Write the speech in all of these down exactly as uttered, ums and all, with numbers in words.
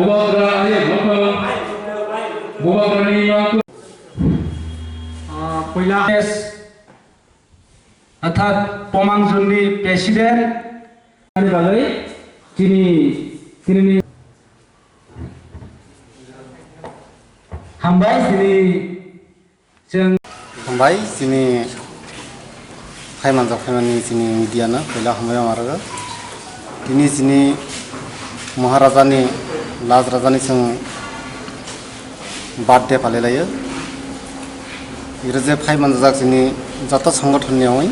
Bubagra ayek bokong. Bubagrani mangkuk. Ah, puila. Arthat Pomang Jonni president. Ani bagwi chini, chini ni hambai chini chwng. Hambai chini phai manjak phaimani chini media no puila hambai ma rwgo. Tini chini Maharaja ni, Raj Raja ni chwng birthday palilaio. Iro je phai manjak chini joto songothon ni oi,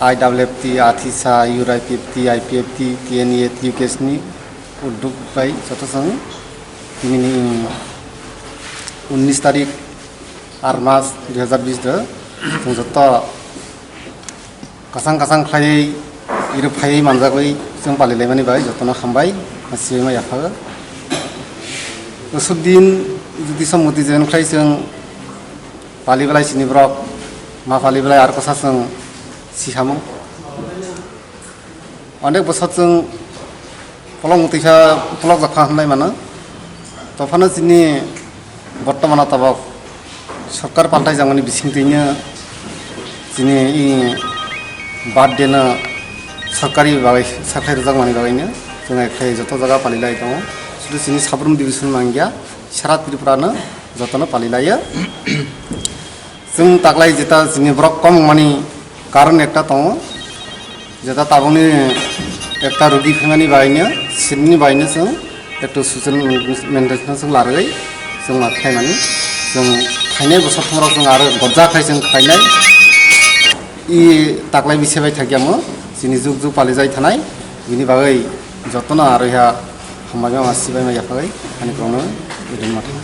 I W F T, Athisa, U R I P F T, I P F T, T N E, T U K S ni udduk bai joto chwng tini ni unnish tarik ar mas dui hazar bis do chwng joto kasang kasang khlaiwi iro phaiwi manjagwi chwng palilaimani bai jotono hambai, ma sibai ma yaphago. Bwswk din jodi sommuti jen khlai chwng palibalai chini borok, ma palibalai ar kosa chwng si hamung. Onek bosor chwng polok mwtwi kha, polok jak kha hwnlai mano. Tophano chini bortomano tabok sorkar paltai jakmani bisingtwino chini i birthday no sorkari bagwi sakhai rwjakmani bagwino chwng ekhe joto jaga palilai tongo. Sudu chini Sabrum division mangya, sara Tripura no jotono palilaio. Chwng taklai jeta chini borok kom wngmani karon ekta tongo, jeta tabukni ekta rugi phaimani baino, sinini baino chwng ekta social maintenance no chwng larwi chwng ma khlaimani. Chwng phainai bosor thumrok chwng aro gorja khai chwng khlainai. I taklai bise bai thakya mo chini juk juk palijai thanai, bini bagwi jotono aro ha hambai ma sibai ma yaphagwi ani kono idin ma thang.